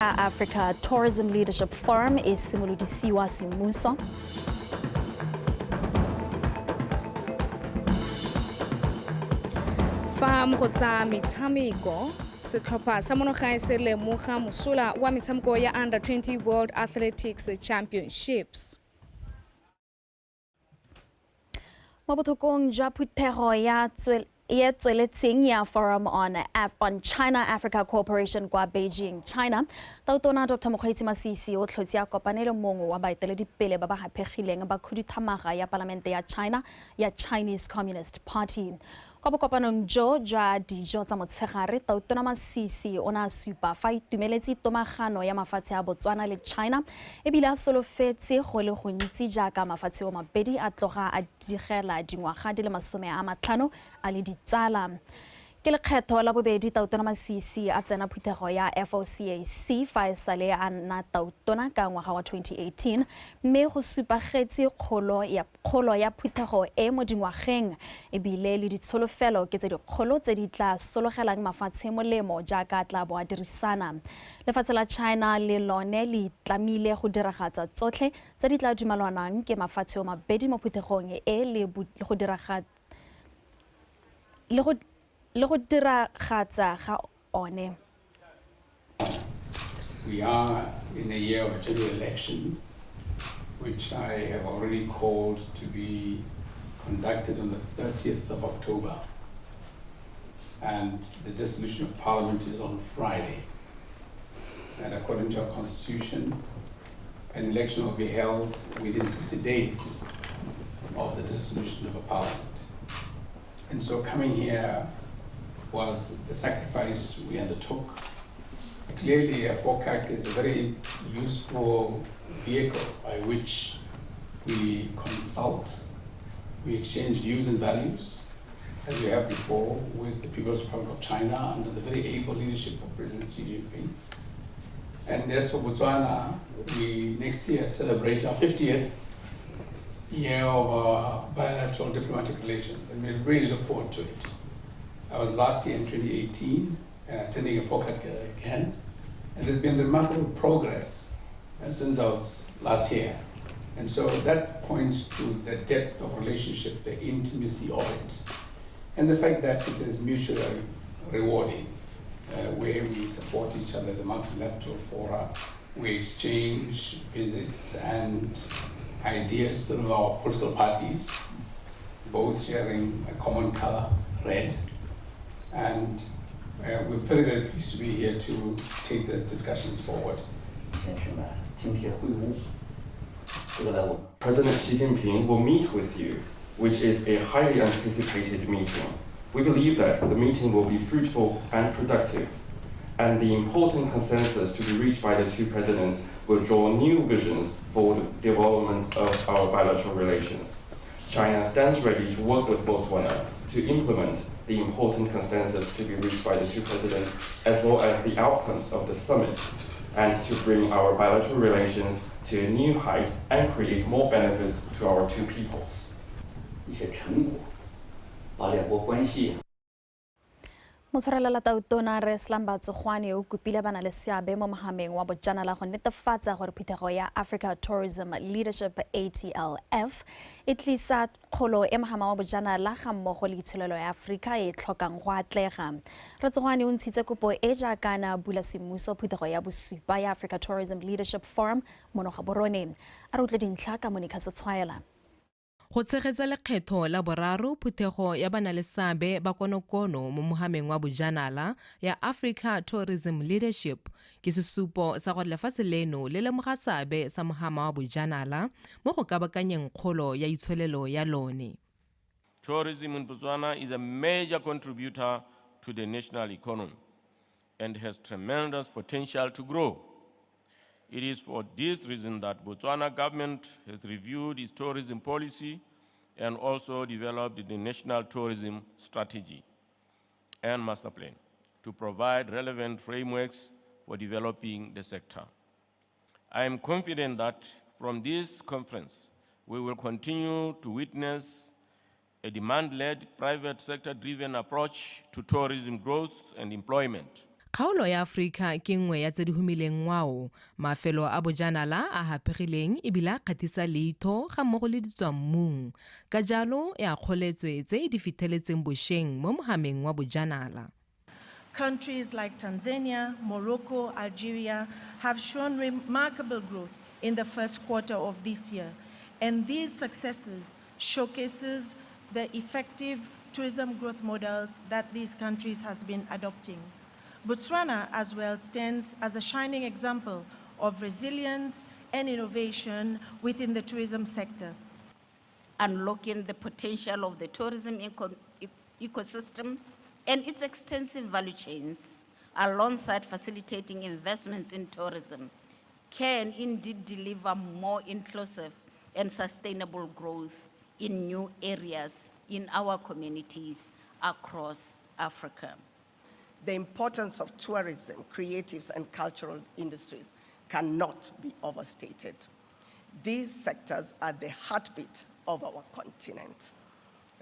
Ya Africa Tourism Leadership Forum e simolodisiwa semmuso. Fa mo go tsa metshameko, setlhopha sa monogae se lemoga mosola wa metshameko ya Under 20 World Athletics Championships. Mo bothokong jwa phuthego ya e tsweletseng ya Forum on China-Africa Cooperation kwa Beijing, China, Tautona Dr. Mokgweetsi Masisi o tlhotse a kopane le mongwe wa baeteledipele ba ba haphegileng ba khuduthamaga ya palamente ya China ya Chinese Communist Party. Kwa bokopanong jo jwa dijo tsa motshegare, Tautona Masisi o ne a supa fa itumeletse tomagano ya mafatshe a Botswana le China ebile a solofetse go le gontsi jaaka mafatshe o mabedi a tloga a digela dingwaga di le 50 a le ditsala. Ke lekgetho la bobedi Tautona Masisi a tsena phuthego ya FOCAC fa e sale a nna tautona ka ngwaga wa 2018, mme go supagetse kgolo ya phuthego e mo dingwageng ebile le ditsholofelo ke tse dikgolo tse di tla sologelang mafatshe molemo jaaka tla bo a dirisana. Lefatshe la China le lone le itlamile go diragatsa tsotlhe tse di tla dumelwanang ke mafatshe o mabedi mo phuthegong e le go diragatsa ga one. We are in a year of a general election, which I have already called to be conducted on the 30th of October. And the dissolution of Parliament is on Friday. And according to our Constitution, an election will be held within 60 days of the dissolution of a Parliament. And so coming here was the sacrifice we undertook. Clearly, a FOCAC is a very useful vehicle by which we consult, we exchange views and values, as we have before with the People's Republic of China under the very able leadership of President Xi Jinping. And as for Botswana, we next year celebrate our 50th year of our bilateral diplomatic relations, and we really look forward to it. I was last year in 2018 attending a FOCAC again, and there's been remarkable progress since I was last here. And so that points to the depth of relationship, the intimacy of it, and the fact that it is mutually rewarding, where we support each other, the multilateral fora, we exchange visits and ideas through our political parties, both sharing a common color, red. And we're very, very pleased to be here to take these discussions forward. President Xi Jinping will meet with you, which is a highly anticipated meeting. We believe that the meeting will be fruitful and productive, and the important consensus to be reached by the two presidents will draw new visions for the development of our bilateral relations. China stands ready to work with Botswana to implement the important consensus to be reached by the two presidents, as well as the outcomes of the summit, and to bring our bilateral relations to a new height and create more benefits to our two peoples. Motshwarelela Tautona Rre Slumber Tsogwane o kopile bana le seabe mo mohameng wa bojanala go netefatsa gore phuthego ya Africa Tourism Leadership ATLF e tlisa kgolo e mohama wa bojanala ga mmogo le itsholelo ya Afrika e tlhokang go atlega. Rre Tsogwane o ntshitse kopo e jaaka na bula semmuso phuthego ya bosupa ya Africa Tourism Leadership Forum mono Gaborone. A re utlwe dintlha ka Monica Setshwaela. Go tshegetsa lekgetho la boraro phuthego ya banaleseabe ba konokono mo mohameng wa bojanala ya Africa Tourism Leadership ke sesupo sa gore lefatshe leno le lemoga seabe sa mohama wa bojanala mo go kabakanyeng kgolo ya itsholelo ya lone. Tourism in Botswana is a major contributor to the national economy and has tremendous potential to grow. It is for this reason that Botswana government has reviewed its tourism policy and also developed the National Tourism Strategy and Master Plan to provide relevant frameworks for developing the sector. I am confident that from this conference, we will continue to witness a demand-led, private sector-driven approach to tourism growth and employment. Kgaolo ya Aforika ke nngwe ya tse di humileng ngwao, mafelo a bojanala a haphegileng ebile a kgathisa leitho ga mmogo le ditswammung. Ka jalo e akgoletswe tse e di fitheletseng bošweng mo mohameng wa bojanala. Countries like Tanzania, Morocco, Algeria have shown remarkable growth in the first quarter of this year. And these successes showcases the effective tourism growth models that these countries has been adopting. Botswana as well stands as a shining example of resilience and innovation within the tourism sector. Unlocking the potential of the tourism ecosystem and its extensive value chains, alongside facilitating investments in tourism, can indeed deliver more inclusive and sustainable growth in new areas in our communities across Africa. The importance of tourism, creatives, and cultural industries cannot be overstated. These sectors are the heartbeat of our continent,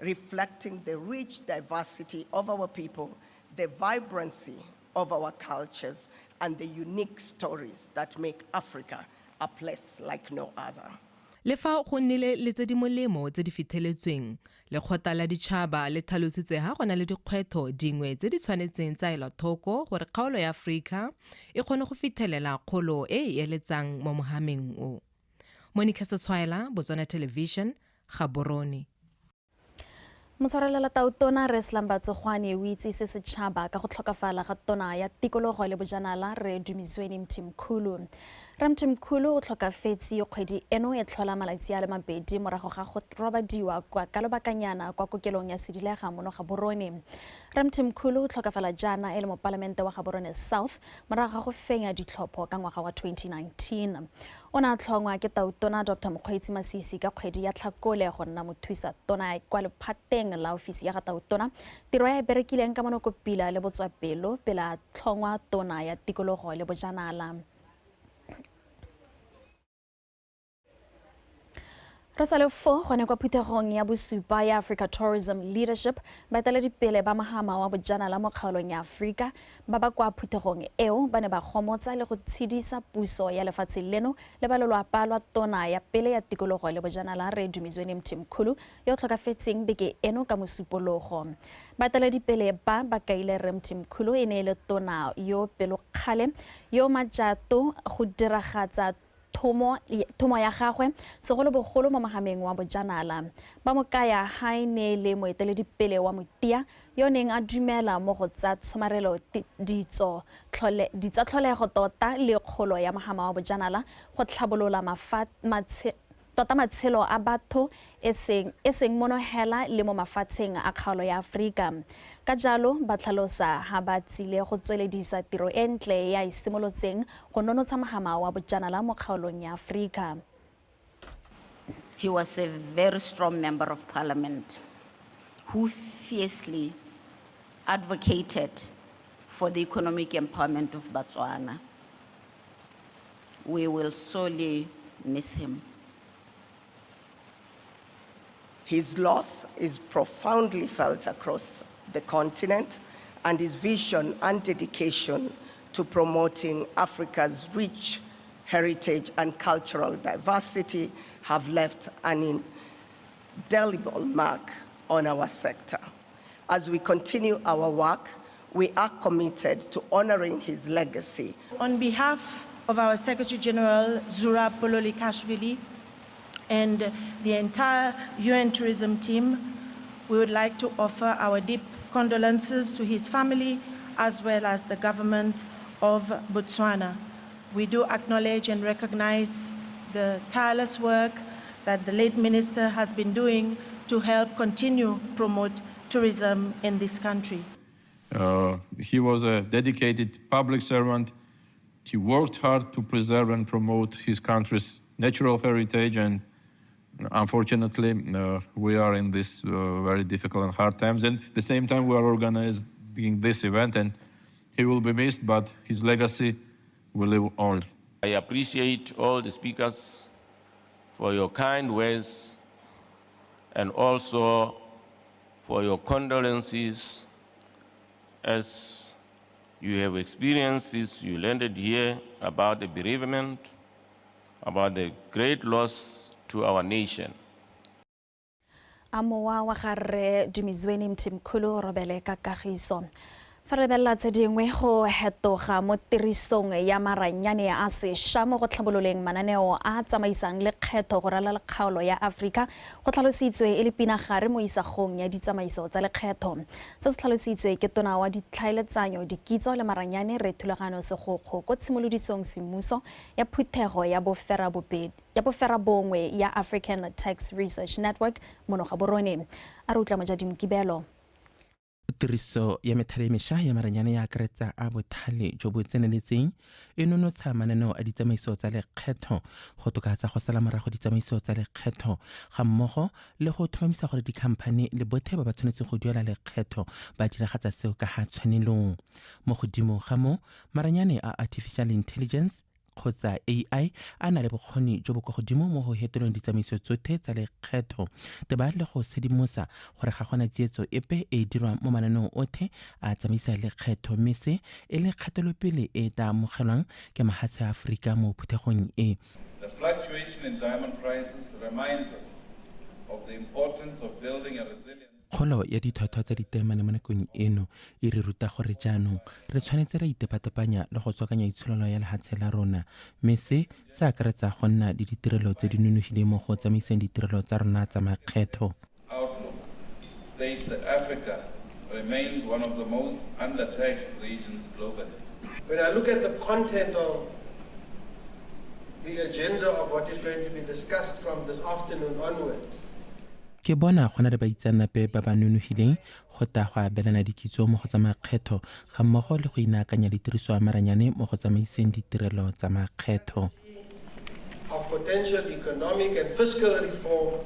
reflecting the rich diversity of our people, the vibrancy of our cultures, and the unique stories that make Africa a place like no other. Le fa go nnile le tse di molemo tse di fitheletsweng, lekgotla la ditšhaba le tlhalositse ha go na le dikgwetlho dingwe tse di tshwanetseng tsa elwa thoko gore kgaolo ya Aforika e kgone go fithelela kgolo e e eletsang mo mohameng o. Monica Setshwaela, Botswana Television, Gaborone. Motshwarelela tautona Rre Slumber Tsogwane o itsise setšhaba ka go tlhokafala ga tona ya tikologo le bojanala Rre Dumizweni Mthimkhulu. Rre Mthimkhulu o tlhokafetse kgwedi eno e tlhola malatsi a le mabedi morago ga go robadiwa ka lobakanyana kwa kokelong ya Sedilega mono Gaborone. Rre Mthimkhulu o tlhokafala jaana e le mopalamente wa Gaborone South morago ga go fenya ditlhopho ka ngwaga wa 2019. O ne a tlhongwa ke tautona Dr. Mokgweetsi Masisi ka kgwedi ya Tlhakole go nna mothusa tona kwa lephateng la ofisi ya ga tautona, tiro ya e berekileng ka monokopila le botswapelo pele a tlhongwa tona ya tikologo le bojanala. Re sa le fo gone kwa phuthegong ya bosupa ya Africa Tourism Leadership, baeteledipele ba mohama wa bojanala mo kgaolong ya Aforika ba ba kwa phuthegong eo ba ne ba gomotsa le go tshedisa puso ya lefatshe leno le ba lelwapa lwa tona ya pele ya tikologo le bojanala Rre Dumizweni Mthimkhulu yo o tlhokafetseng beke eno ka mosupologo. Baeteledipele ba ba kaile Rre Mthimkhulu e ne e le tona yo pelokgale yo majato go diragatsa thomo ya gagwe segolobogolo mo mohameng wa bojanala. Ba mo kaya ha e ne le moeteledipele wa motia yo neng a dumela mo go tsa tshomarelo ditsa tlholego tota le kgolo ya mohama wa bojanala go tlhabolola tota matshelo a batho e seng mono hela le mo mafatsheng a kgaolo ya Aforika. Ka jalo ba tlhalosa ha ba tsile go tsweledisa tiro e ntle ya e simolotseng go nonotsha mohama wa bojanala mo kgaolong ya Aforika. He was a very strong member of parliament who fiercely advocated for the economic empowerment of Botswana. We will sorely miss him. His loss is profoundly felt across the continent, and his vision and dedication to promoting Africa's rich heritage and cultural diversity have left an indelible mark on our sector. As we continue our work, we are committed to honoring his legacy. On behalf of our Secretary General, Zurab Pololikashvili, and the entire UN Tourism team, we would like to offer our deep condolences to his family as well as the government of Botswana. We do acknowledge and recognize the tireless work that the late minister has been doing to help continue promote tourism in this country. He was a dedicated public servant. He worked hard to preserve and promote his country's natural heritage, and unfortunately, we are in this very difficult and hard times. And at the same time, we are organizing this event, and he will be missed, but his legacy will live on. I appreciate all the speakers for your kind words and also for your condolences as You have experienced since you landed here about the bereavement, about the great loss to our nation. A mowa wa ga rre Dumizweni Mthimkhulu robele ka kagiso. Fa re lebelela tse dingwe, go hetoga mo tirisong ya maranyane a sešwa mo go tlhabololeng mananeo a tsamaisang lekgetho go ralala kgaolo ya Aforika go tlhalositswe e le pinagare mo isagong ya ditsamaiso tsa lekgetho. Se se tlhalositswe ke tona wa ditlhaeletsanyo, dikitso le maranyane re Thulagano Segokgo ko tshimolodisong semmuso ya phuthego ya boferabongwe ya African Tax Research Network mono Gaborone. A re utlwa Mojadi Mokibelo. Tiriso ya methale e mešwa ya maranyane ya akaretsa a bothale jo bo tseneletseng e nonotsha mananeo a ditsamaiso tsa lekgetho, go tokafatsa go sala morago ditsamaiso tsa lekgetho ga mmogo le go tlhomamisa gore dikhamphane le bothe ba ba tshwanetseng go duela lekgetho ba diragatsa seo ka ga tshwanelong. Mo godimo ga moo, maranyane a artificial intelligence kgotsa AI a na le bokgoni jo bo kwa godimo mo go hetoleng ditsamaiso tsotlhe tsa lekgetho teba le go sedimosa gore ga gona tsietso epe e e dirwang mo mananeong otlhe a tsamaisa lekgetho, mme se e le kgatelopele e e tla amogelwang ke mahatshe a Aforika mo phuthegong e. The fluctuation in diamond prices reminds us of the importance of building a resilient Kgolo ya ditlhwatlhwa tsa diteemane mo nakong eno e re ruta gore jaanong re tshwanetse ra itepatepanya le go tswakanya itsholelo ya lehatshe la rona, mme se se akaretsa go nna le ditirelo tse di nonofileng mo go tsamaiseng ditirelo tsa rona tsa makgetho. Outlook states that Africa remains one of the most undertaxed regions globally. When I look at the content of the agenda of what is going to be discussed from this afternoon onwards, Ke bona go na le baitseanape ba ba nonofileng go tla go abelana dikitso mo go tsa makgetho ga mmogo le go inaakanya le tiriso ya maranyane mo go tsamaiseng ditirelo tsa makgetho. Of potential economic and fiscal reform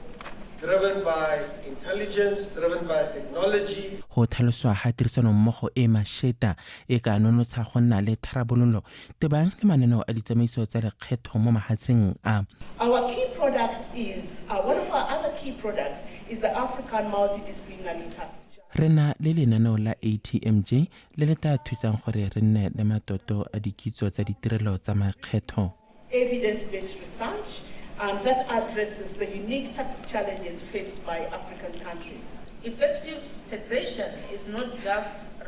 driven by intelligence, driven by technology. Go tlhaloswa ga tirisanommogo e mašeta e ka nonotsha go nna le tharabololo tebang le mananeo a ditsamaiso tsa lekgetho mo mahatsheng a. Our key product is, one of our other key products is the African Multidisciplinary Tax. Re na le lenaneo la ATMJ le le tla thusang gore re nne le matoto a dikitso tsa ditirelo tsa makgetho. Evidence-based research, and that addresses the unique tax challenges faced by African countries. Effective taxation is not just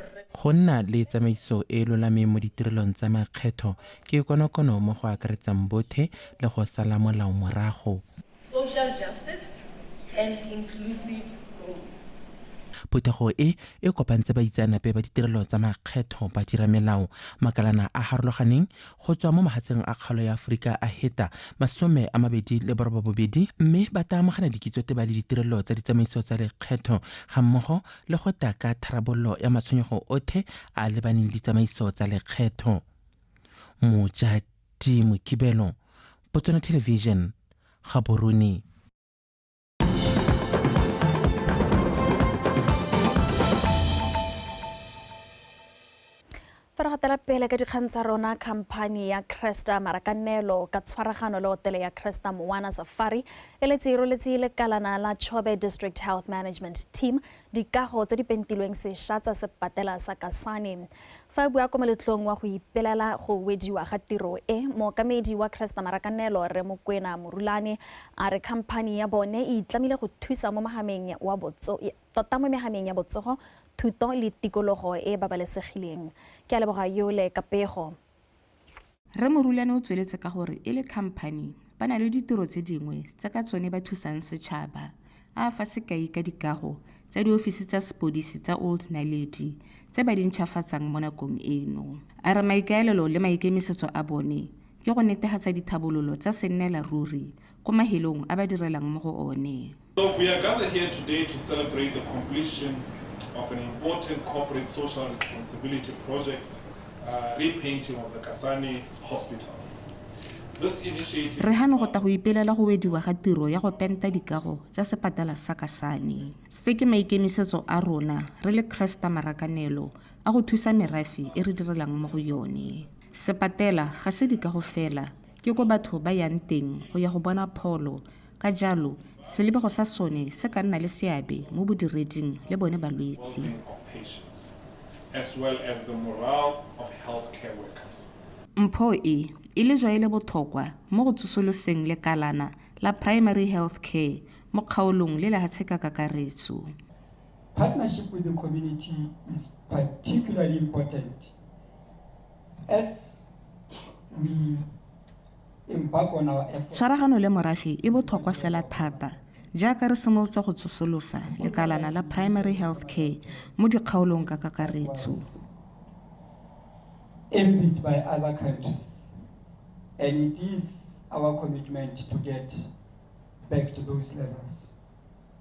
Go nna le tsamaiso e e lolameng mo ditirelong tsa makgetho ke konokono mo go akaretsang bothe le go sala molao morago. Social justice and inclusive growth. Phuthego e e kopantse baitseanape ba ditirelo tsa makgetho, ba dira melao, makalana a harologaneng go tswa mo mahatsheng a kgaolo ya Aforika a heta 28, mme ba tla amogela dikitso teba le ditirelo tsa ditsamaiso tsa lekgetho ga mmogo le go tla ka tharabololo ya matshwenyego otlhe a lebaneng ditsamaiso tsa lekgetho. Mojadi Mokibelo, Botswana Television, Gaborone. Fa re gatela pele ka dikgang tsa rona, khamphani ya Cresta Marakanelo ka tshwaragano le hotele ya Cresta Mowana Safari e letse e roletse lekalana la Chobe District Health Management Team dikago tse di pentilweng sešwa tsa sepatela sa Kasane. Fa a bua ko moletlong wa go ipelela go wediwa ga tiro e, mookamedi wa Cresta Marakanelo Rre Mokwena Morulane a re khamphani ya bone e itlamile go thusa mo mehameng wa botso, tota mo mehameng ya botsogo, thuto le tikologo e babalesegileng. Ke a leboga Yole ka pego. Rre Morulane o tsweletse ka gore e le khamphani ba na le ditiro tse dingwe tse ka tsone ba thusang setšhaba, a fa sekai ka dikago tsa diofisi tsa sepodisi tsa Old Naledi tse ba di ntšhafatsang mo nakong eno. A re maikaelelo le maikemisetso a bone ke go netefatsa dithabololo tsa sennela ruri ko mahelong a ba direlang mo go one. So we are gathered here today to celebrate the completion of an important corporate social responsibility project, repainting of the Kasane Hospital. This initiative Re hano go tla go ipelela go wediwa ga tiro ya go penta dikago tsa sepatela sa Kasane. Se ke maikemisetso a rona re le Cresta Marakanelo a go thusa merafe e re direlang mo go yone. Sepatela ga se dikago fela, ke ko batho ba yang teng go ya go bona pholo. Ka jalo, selebego sa sone se ka nna le seabe mo bodireding le bone balwetse. Of patients. as well as the morale of healthcare workers. Mpho e e lejwa e le botlhokwa mo go tsosoloseng lekalana la primary health care mo kgaolong le lehatshe ka kakaretso. Partnership with the community is particularly important as we embark on our efforts. Tshwaragano le morafe e botlhokwa fela thata jaaka re simolotse go tsosolosa lekalana la primary health care mo dikgaolong ka kakaretso. Envied by other countries, and it is our commitment to get back to those levels.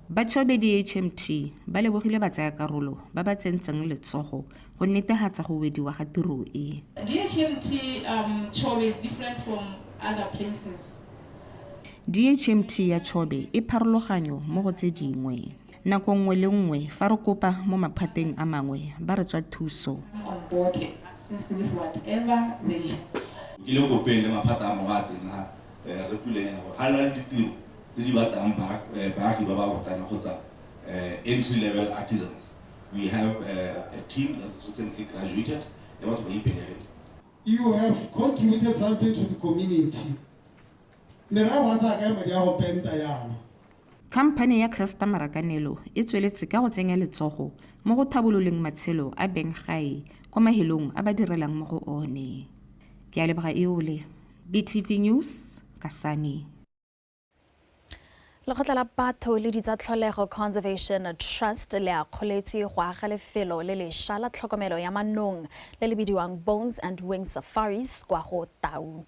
Ba Chobe DHMT ba lebogile batsayakarolo ba ba tsentseng letsogo go netefatsa go wediwa ga tiro e. DHMT Chobe is different from other places. DHMT ya Chobe e pharologanyo mo go tse dingwe. Nako nngwe le nngwe fa re kopa mo maphateng a mangwe ba re tswa thuso. On board assist with whatever they Ke le kopeng le maphata a mangwe a teng a re puleng gore ga le ditiro tse di batlang baagi ba ba botlana kgotsa entry level artisans. We have a team that's recently graduated ya batho ba ipelegeng. You have contributed something to the community. Ne ra ba sa kae madi a go penta yana. Khamphane ya Cresta Marakanelo e tsweletse ka go tsenya letsogo mo go thabololeng matshelo a beng gae kwa mahelong a ba direlang mo go one. Ke a leboga Eole, BTV News, Kasane. Lekgotla la Batho le Ditsa Tlholego Conservation Trust le akgoletswe go aga lefelo le lešwa la tlhokomelo ya manong le le bidiwang Bones and Wings Safaris kwa go Tau.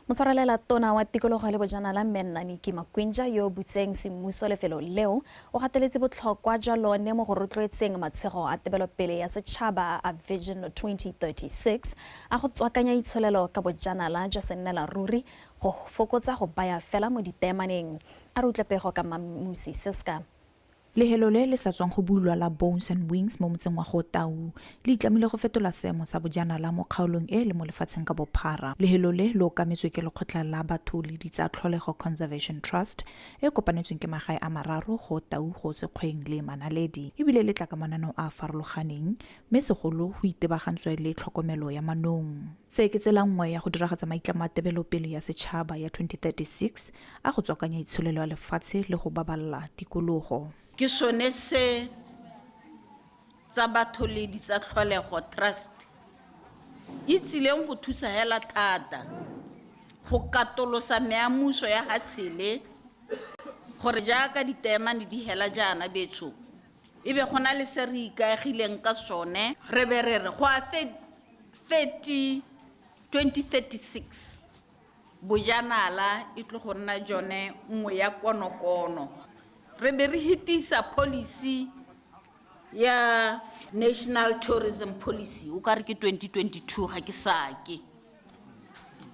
Motshwarelela tona wa tikologo le bojanala Mme Nnaniki Makwinja yo o butseng semmuso lefelo leo o gateletse botlhokwa jwa lone mo go rotloetseng matshego a tebelopele ya setšhaba a Vision 2036 a go tswakanya itsholelo ka bojanala jwa sennela ruri go fokotsa go baya fela mo diteemaneng. A re utlwe pego ka Mamusi Seska. Lehelo le le sa tswang go bulwa la Bones and Wings mo motseng wa Gotau le itlamile go fetola seemo sa bojanala mo kgaolong e le mo lefatsheng ka bophara. Lehelo le le okametswe ke lekgotla la batho le ditsa tlholego Conservation Trust e kopanetsweng ke magae a mararo go Tau, go Sekgweng le Manaledi, ebile le tla ka mananeo a a farologaneng mme segolo go itebagantswe le tlhokomelo ya manong. Se ke tsela nngwe ya go diragatsa maitlamo a tebelopele ya setšhaba ya 2036 a go tswakanya itsholelo ya lefatshe le go baballa tikologo. Ke sone se tsa batho le ditsa tlholego trust e tsileng go thusa hela thata go katolosa meamuso ya hatshele gore jaaka diteemane di hela jaana betsho e be go na le se re ikaegileng ka sone re be re re go a 2036 bojanala e tlo go nna jone nngwe ya konokono. Re be re hitisa policy ya National Tourism Policy o ka re ke 2022 ga ke sake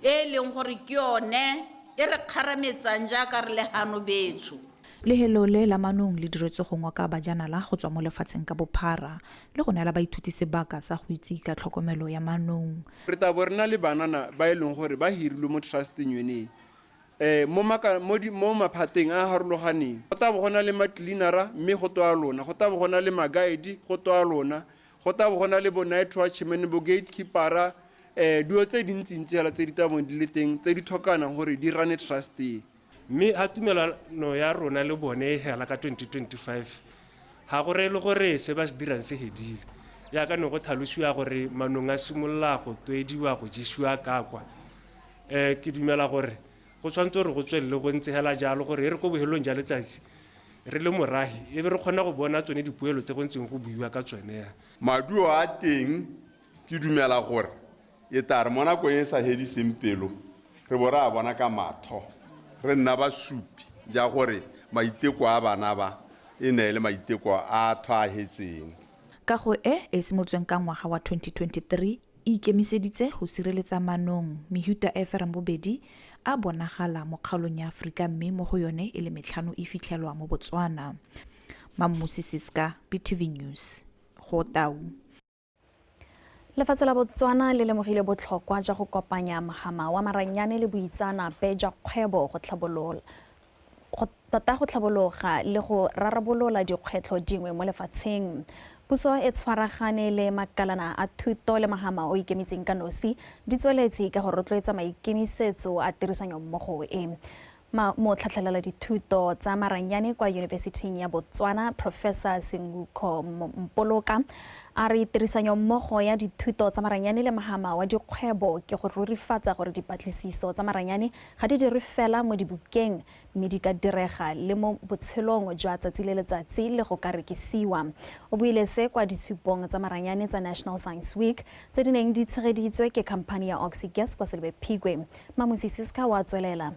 e leng gore ke yone e re kgarametsang jaaka re le hano betsho. Lehelo le la manong le diretswe go ngoka bajanala go tswa mo lefatsheng ka bophara le go neela baithuti sebaka sa go itse ka tlhokomelo ya manong. Re tla bo re na le banana ba e leng gore ba hirilwe mo trusteng yone mo maphateng a harologaneng. Go tla bo go na le ma-cleanera mme go twa lona, go tla bo go na le ma-guide go twa lona, go tla bo go na le bo night watchman, bo gatekeepera, dilo tse dintsintsi fela tse di tla bong di le teng tse di tlhokanang gore di rane trust e. Mme ha tumelano ya rona le bone e hela ka 2025 ga go reye le gore se ba se dirang se hedile. Jaaka ne go tlhalosiwa gore manong a simolola go toediwa go jesiwa ka kwa. Ke dumela gore go tshwanetse gore go tswelele go ntse hela jalo gore e re ko bohelong ja letsatsi re le morahi e be re kgona go bona tsone dipoelo tse go ntseng go buiwa ka tsone. Maduo a teng ke dumela gore e tla re mo nakong e sa hediseng pelo re bo re a bona ka matho re nna basupi ja gore maiteko a bana ba e ne le maiteko a thwahetseng. Kago e e simolotsweng ka ngwaga wa 2023 e ikemiseditse go sireletsa manong mehuta e ferang bobedi a bonagala mo kgaolong ya Aforika mme mo go yone e le metlhano e fitlhelwa mo Botswana. Mammusi Siska, BTV News, go Tau. Lefatshe la Botswana le lemogile botlhokwa jwa go kopanya mogama wa maranyane le boitseanape jwa kgwebo go tlhabolola go tota go tlhabologa le go rarabolola dikgwetlho dingwe mo lefatsheng. Puso e tshwaragane le makalana a thuto le mahama o ikemetseng ka nosi di tsweletse ka go rotloetsa maikemisetso a tirisanyommogo e. Motlhatlhelela dithuto tsa maranyane kwa Yunibesithing ya Botswana, Professor Sengukho Mpoloka, a re tirisanyommogo ya dithuto tsa maranyane le mahama wa dikgwebo ke go rurifatsa gore dipatlisiso tsa maranyane ga di dirwe fela mo dibukeng mme di ka direga le mo botshelong jwa tsatsi le letsatsi le go ka rekisiwa. O buile se kwa ditshupong tsa maranyane tsa National Science Week tse di neng di tshegeditswe ke khamphani ya Oxygas kwa Selebi Phikwe. Mamusi Siska wa tswelela.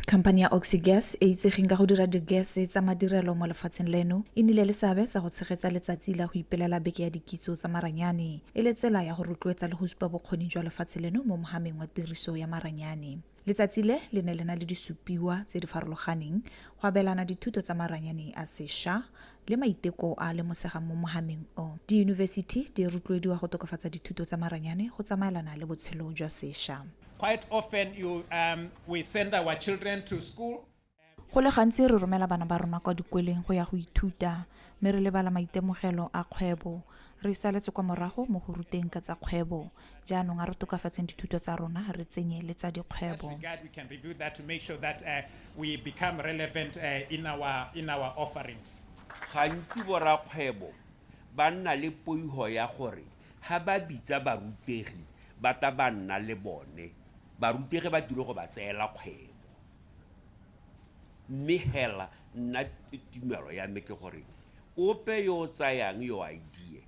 Khamphani ya Oxygas e itsegeng ka go dira digese tsa madirelo mo lefatsheng leno e nnile le seabe sa go tshegetsa letsatsi la go ipelela beke ya dikitso tsa maranyane e le tsela ya go rotloetsa le go supa bokgoni jwa lefatshe leno mo mohameng wa tiriso ya maranyane. Letsatsi le le ne le na le disupiwa tse di farologaneng go abelana dithuto tsa maranyane a sešwa le maiteko a lemosegang mo mohameng o. Diyunibesithi di rotloediwa go tokafatsa dithuto tsa maranyane go tsamaelana le botshelo jwa sešwa. Quite often we send our children to school. Go le gantsi re romela bana ba rona kwa dikoleng go ya go ithuta, mme re lebala maitemogelo a kgwebo. Re saletse kwa morago mo go ruteng ka tsa kgwebo. Jaanong a re tokafatseng dithuto tsa rona re tsenye le tsa dikgwebo. Regard, we can review that to make sure that we become relevant in our offerings. Gantsi borakgwebo ba nna le poiho ya gore ha ba bitsa barutegi ba tla ba nna le bone, barutegi ba tlile go ba tseela kgwebo. Mme hela nna tumelo ya me ke gore ope yo o tsayang yo idea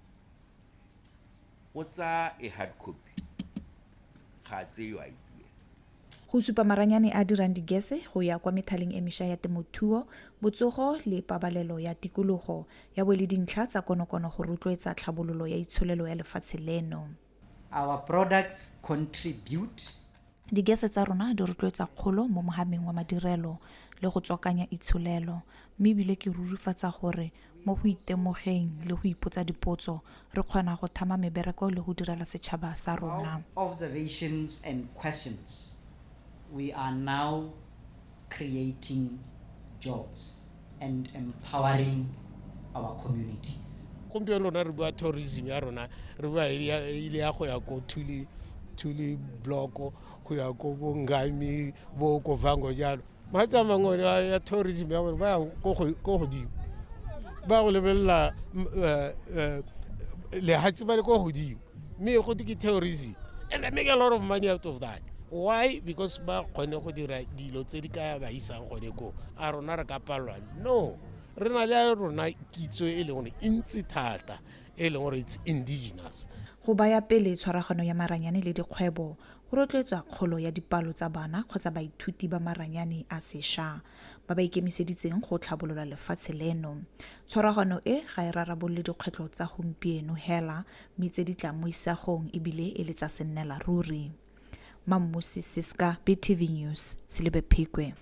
o tsaya a hard copy, ga a tseye yo idea. Go supa maranyane a dirang digese go ya kwa methaleng e mešwa ya temothuo, botsogo le pabalelo ya tikologo ya bo le dintlha tsa konokono go rotloetsa tlhabololo ya itsholelo ya lefatshe leno. Our products contribute. Digese tsa rona di rotloetsa kgolo mo mohameng wa madirelo le go tswakanya itsholelo, mme ebile ke rurifatsa gore mo go itemogeng le go ipotsa dipotso re kgona go thama mebereko le go direla setšhaba sa rona. Observations and questions. We are now creating jobs and empowering our communities. Gompieno rona re bua tourism ya rona, re bua e ile ya go ya ko Tuli, Tuli block, go ya ko bo Ngami, bo Kovango jalo. Matsatsi a mangwe ya tourism ya bone ba ya ko godimo. Ba go lebelela lehatshe ba le ko godimo. Mme go ke tourism. And they make a lot of money out of that. Why? Because ba kgone go dira dilo tse di ka ba isang gone koo. A rona re ka palelwa? No. Re na le rona kitso e leng gore e ntsi thata, e leng gore it's indigenous. Go baya pele tshwaragano ya maranyane le dikgwebo go rotloetsa kgolo ya dipalo tsa bana kgotsa baithuti ba maranyane a sešwa ba ba ikemiseditseng go tlhabolola lefatshe leno. Tshwaragano e ga e rarabolole dikgwetlho tsa gompieno hela, mme tse di tlang mo isagong ebile e le tsa sennela ruri. Mammusi Siska, BTV News, Selebi Phikwe.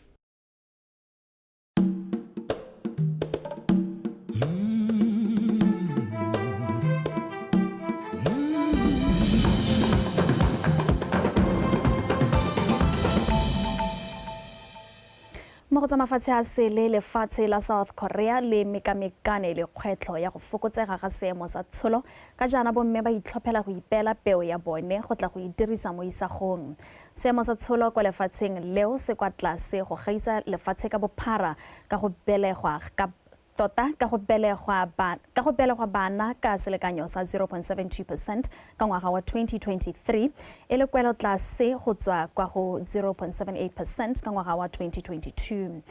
Mo go tsa mafatshe a sele, lefatshe la South Korea le mekamekane le kgwetlho ya go fokotsega ga seemo sa tsholo ka jaana bomme ba itlhophela go ipeela peo ya bone go tla go e dirisa mo isagong. Seemo sa tsholo kwa lefatsheng leo se kwa tlase go gaisa lefatshe ka bophara ka go belegwa ka tota ka go belegwa ba, ka go belegwa bana ka selekanyo sa 0.72% ka ngwaga wa 2023, e le kwelo tlase go tswa kwa go 0.78% ka ngwaga wa 2022.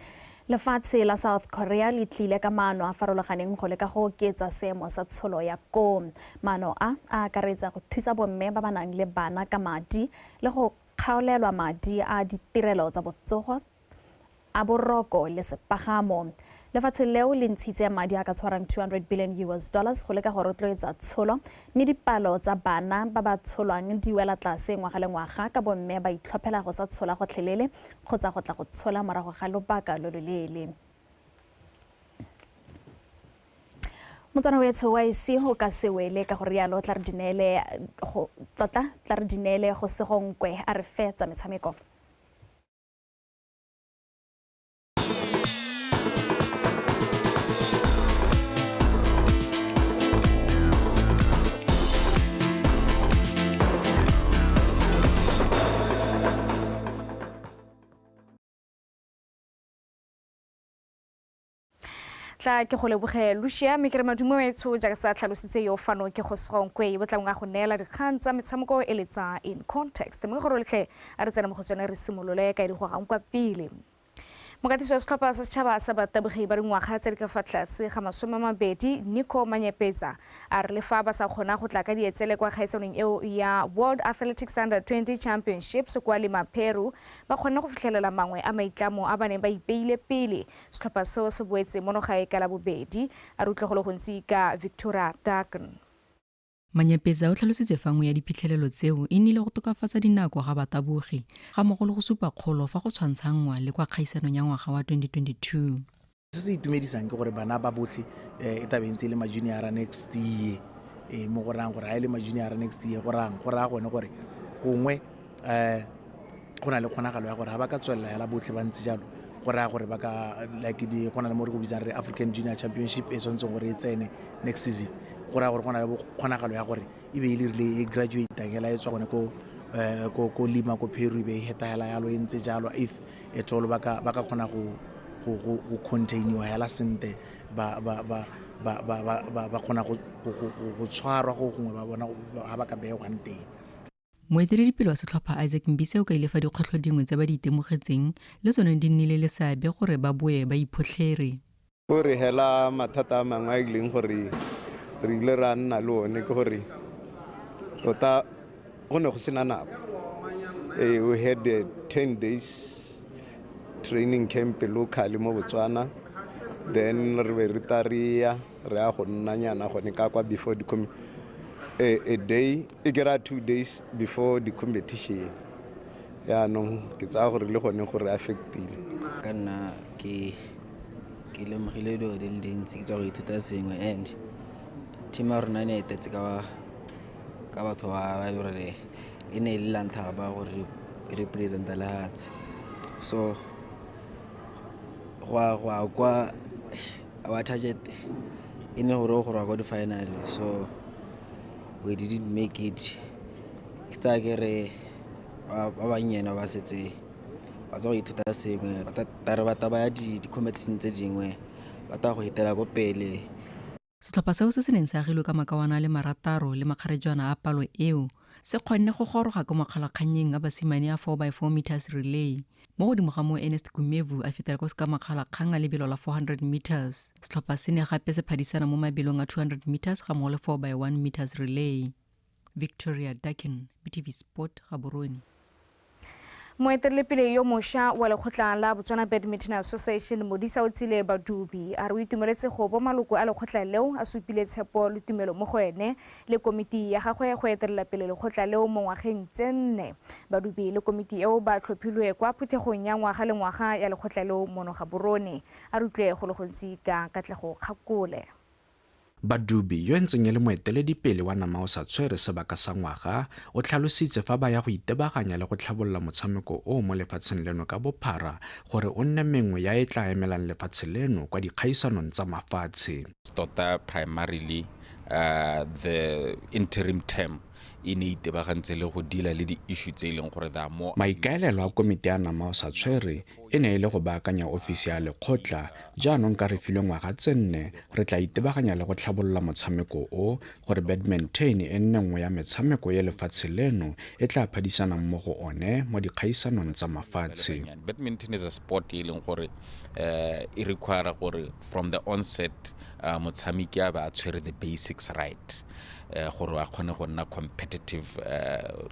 Lefatshe la South Korea le tlile ka maano a farologaneng go leka go oketsa seemo sa tsholo ya koo. Maano a a akaretsa go thusa bomme ba ba nang le bana ka madi le go kgaolelwa madi a ditirelo tsa botsogo a boroko le sepagamo. Lefatshe leo le ntshitse madi a ka tshwarang 200 billion US dollars go leka go rotloetsa tsholo, mme dipalo tsa bana ba ba tsholwang di wela tlase ngwaga le ngwaga ka bomme ba itlhophela go sa tshola gotlhelele kgotsa go tla go tshola morago ga lobaka lo loleele. Motswana wetsho wa ise go ka se wele ka go rialo, tla re dineele go tota, tla re dineele go segonkwe a re fe tsa metshameko. Tla ke go leboge Lucia mme ke re madumo etsho jaaka sa tlhalositse yo fano ke go segonkwe bo tlang go neela dikgang tsa metshameko e le tsa in context mme gore letlhe a re tsena mo go tsone re simolole ka e di go gang kwa pele. Mokatisi wa setlhopha sa setšhaba sa batabogi ba dingwaga tse di ka fa tlase ga 20 Nico Manyepetsa a re le fa ba sa kgona go tla ka dietsele kwa kgaisanong eo ya World Athletics Under 20 Championships kwa Lima, Peru, ba kgonne go fitlhelela mangwe a maitlamo a ba neng ba ipeile pele. Setlhopha seo se boetse mono gae ka Labobedi. A re utlwe go le gontsi ka Victoria Daken. Manyepetsa o tlhalositse fa nngwe ya diphitlhelelo tseo e nnile go tokafatsa dinako ga batabogi ga mmogo le go supa kgolo fa go tshwantshanngwa le kwa kgaisanong ya ngwaga wa 2022. Se se itumedisang ke gore bana ba botlhe e tla be ntse e le ma-junior next year, mo go rayang gore ha e le ma-junior next year go raya gone gore gongwe go na le kgonagalo ya gore ha ba ka tswelela hela botlhe ba ntse jalo, go raya gore ba ka like di go na le mo re go bitsang re African Junior Championship e tshwanetseng gore e tsene next season, go raya gore go na le kgonagalo ya gore e be e le rile e graduate hela e tswa gone ko Lima ko Peru e be e heta hela yalo e ntse jalo, if at all ba ka kgona go containiwa hela sentle, ba kgona go tshwarwa go gongwe ba bona ha ba ka beewang teng. Moeteledipele wa setlhopha Isaac Mbise o kaile fa dikgwetlho dingwe tse ba di itemogetseng le tsone di nnile le seabe gore ba boe ba iphotlhere. Go re hela mathata a mangwe a e leng gore re ile ra nna le one ke gore tota go ne go sena nako. We had 10 days training camp locally mo Botswana, then re be re ta re ya re ya go nnanyana gone ka kwa before the a day e kera 2 days before the competition. Yaanong ke tsaya gore le gone gore affectile. Ka nna ke lemogile dilo di le dintsi, ke tswa go ithuta sengwe, and team ya rona e ne e etetse ka batho ba e le gore e ne e le la ntlha ba gore e representa lehatshe. So go ya kwa our target e ne gore go ya kwa di-final, so we didn't make it. Ke tsaya ke re ba bannyane ba setse ba tswa go ithuta sengwe, ba re batla ba ya di-competition tse dingwe, ba tla go etela ko pele. Setlhopha seo se se neng se agilwe ka makawana a le 6 le makgarejwana a palo eo se kgonne go goroga ko makgalakgannyeng a basimane a 4x4 meters relay. Mo godimo ga moo Ernest Gumevu a fetela ko se ka makgalakgang a lebelo la 400 meters. Setlhopha se ne gape se phadisana mo mabelong a 200 meters ga mmogo le 4x1 meters relay. Victoria Dakin, BTV Sport, Gaborone. Moeteledipele yo mošwa wa lekgotla la Botswana Badminton Association Modisa Otsile Badubi a re o itumeletse go bo maloko a lekgotla leo a supile tshepo le tumelo mo go ene le komiti ya gagwe go etelela pele lekgotla leo mo ngwageng tse 4. Badubi le komiti eo ba tlhophilwe kwa phuthegong ya ngwaga le ngwaga ya lekgotla leo mono Gaborone. A re utlwe go le gontsi ka Katlego Kgakole. Badubi yo ntseng e le moeteledipele wa nama o sa tshwere sebaka sa ngwaga o tlhalositse fa ba ya go itebaganya le go tlhabolola motshameko o mo lefatsheng leno ka bophara gore o nne mengwe ya e tla emelang lefatshe leno kwa dikgaisanong tsa mafatshe. Tota primarily the interim term e ne itebagantse le go deala le di-issue tse e leng gore they are more. Maikaelelo a komiti ya nama o sa tshwere e ne e le go baakanya ofisi ya lekgotla, jaanong ka re filwe ngwaga tse 4 re tla itebaganya le go tlhabolola motshameko o gore badminton e nne nngwe ya metshameko ya lefatshe leno e tla phadisanang mo go one mo dikgaisanong tsa mafatshe. Badminton is a sport e leng gore e require gore from the onset motshameki a ba a tshwere the basics right, gore a kgone go nna competitive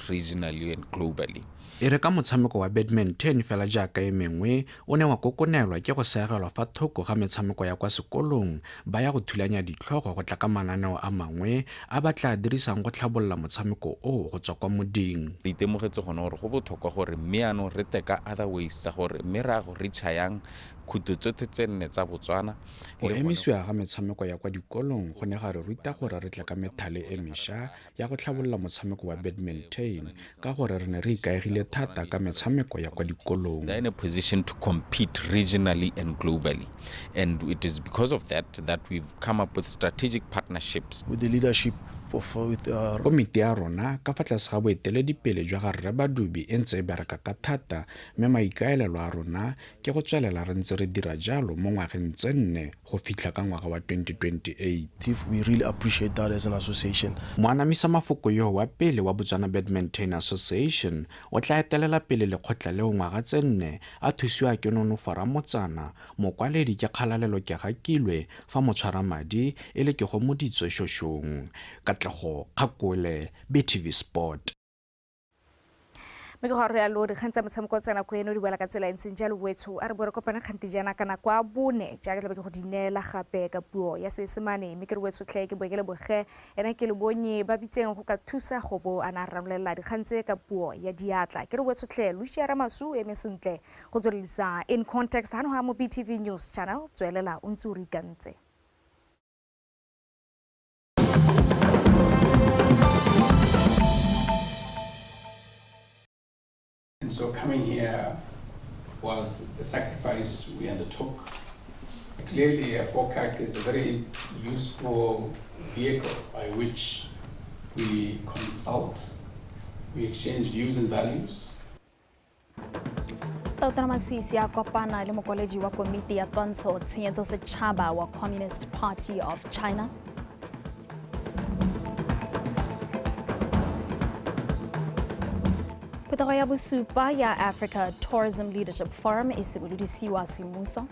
regionally and globally. E re ka motshameko wa badminton fela jaaka e mengwe o ne wa kokonelwa ke go seegelwa fa thoko ga metshameko ya kwa sekolong, ba ya go thulanya ditlhogo go tla ka mananeo a mangwe a ba tla dirisang go tlhabolola motshameko o go tswa kwa moding. Re itemogetse gone gore go botlhokwa gore mme yaanong re tle ka other ways tsa gore mme re ya go reacha yang khuto tsotlhe tse 4 tsa Botswana. Go emisiwa ga metshameko ya kwa dikolong go ne ga re ruta gore re tle ka methale e mešwa ya go tlhabolola motshameko wa badminton ka gore re ne re ikaegile thata ka metshameko ya kwa dikolong. They're in a position to compete regionally and globally, and it is because of that that we've come up with strategic partnerships. With the leadership of with Komiti ya rona ka fa tlase ga boeteledipele jwa ga Rre Badubi e ntse e bereka ka thata mme maikaelelo a rona ke go tswelela re ntse re dira jalo mo ngwageng tse nne go fitlha ka ngwaga wa 2028. We really appreciate that as an association. Moanamisa mafoko yo wa pele wa Botswana Badminton Association o tla etelela pele lekgotla leo ngwaga tse nne a thusiwa ke Nonofo Ramotsana, mokwaledi ke Kgalalelo Kegakilwe fa motshwaramadi e le Kegomoditswe Shoshong. Katlego Kgakole, BTV Sport. Mme ke go rialo dikgang tsa motshameko tsa nako eno di boela ka tsela e ntseng jalo wetsho a re bo re kopana kgante jaana ka nako a bone jaaka tlabe ke go di neela gape ka puo ya Seesemane mme ke re wetsho tlhe ke boe ke leboge ena ke lebonye ba bitseng go ka thusa go bo a na ranolela dikgang tse ka puo ya diatla ke re wetsho tlhe Lucia Ramasu eme sentle go tswelelisa In Context hano ha mo BTV News Channel tswelela o ntse o re ikantse. And so coming here was the sacrifice we undertook. Clearly, a FOCAC is a very useful vehicle by which we consult, we exchange views and values. Tautona Masisi a kopana le mokwaledi wa komiti ya twantsho tshenyetso setšhaba wa Communist Party of China. Phuthego ya bosupa ya Africa Tourism Leadership Forum e simolodisiwa semmuso.